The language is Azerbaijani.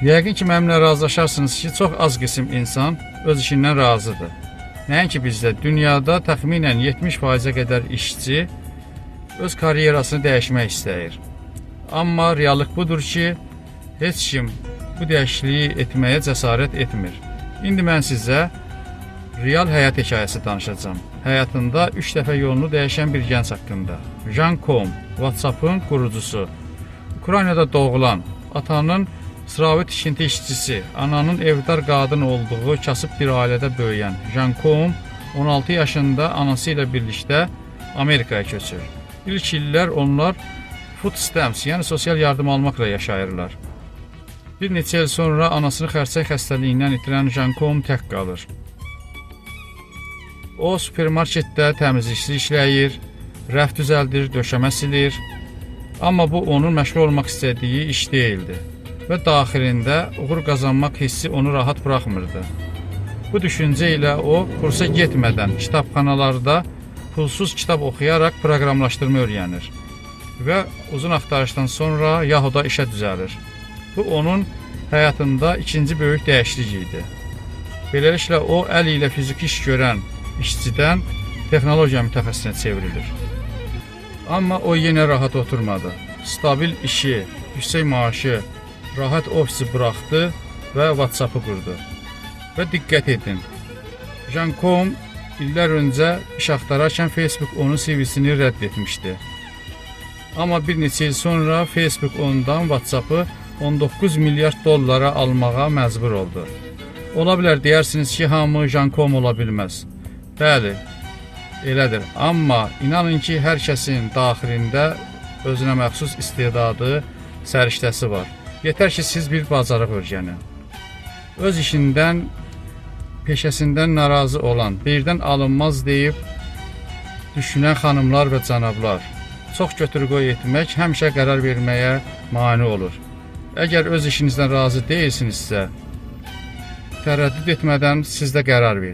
Yəqin ki, mənimlə razılaşarsınız ki, çox az qism insan öz işindən razıdır. Nəinki bizdə, dünyada təxminən 70%-ə qədər işçi öz karyerasını dəyişmək istəyir. Amma reallıq budur ki, heç kim bu dəyişikliyi etməyə cəsarət etmir. İndi mən sizə real həyat hekayəsi danışacağam. Həyatında 3 dəfə yolunu dəyişən bir gənc haqqında. Jan Koum, WhatsApp-ın qurucusu. Ukraynada doğulan, atanın sıravi tikinti işçisi, ananın evdar qadın olduğu kasıb bir ailədə böyüyən Jan Koum 16 yaşında anası ilə birlikdə Amerikaya köçür. İlk illər onlar food stamps, yəni sosial yardım almaqla yaşayırlar. Bir neçə il sonra anasını xərçəng xəstəliyindən itirən Jan Koum tək qalır. O supermarketdə təmizlikçi işləyir, rəf düzəldir, döşəmə silir. Amma bu onun məşğul olmaq istədiyi iş deyildi və daxilində uğur qazanmaq hissi onu rahat buraxmırdı. Bu düşüncə ilə o kursa getmədən kitabxanalarda pulsuz kitab oxuyaraq proqramlaşdırma öyrənir və uzun axtarışdan sonra Yahoo-da işə düzəlir. Bu onun həyatında ikinci böyük dəyişiklik idi. Beləliklə o əl ilə fiziki iş görən işçidən texnologiya mütəxəssisinə çevrilir. Amma o yenə rahat oturmadı. Stabil işi, yüksək maaşı, rahat ofisi buraxdı və WhatsApp-ı qurdu. Və diqqət edin. Jan Koum illər öncə iş axtararkən Facebook onun CV-sini rədd etmişdi. Amma bir neçə il sonra Facebook ondan WhatsApp-ı 19 milyard dollara almağa məcbur oldu. Ola bilər deyərsiniz ki, hamı Jan Koum ola bilməz. Bəli, elədir. Amma inanın ki, hər kəsin daxilində özünə məxsus istedadı, səriştəsi var. Yetər ki, siz bir bacarıq öyrənin. Öz işindən, peşəsindən narazı olan, birdən alınmaz deyib düşünən xanımlar və cənablar, çox götür-qoy etmək həmişə qərar verməyə mane olur. Əgər öz işinizdən razı deyilsinizsə, tərəddüd etmədən siz də qərar verin.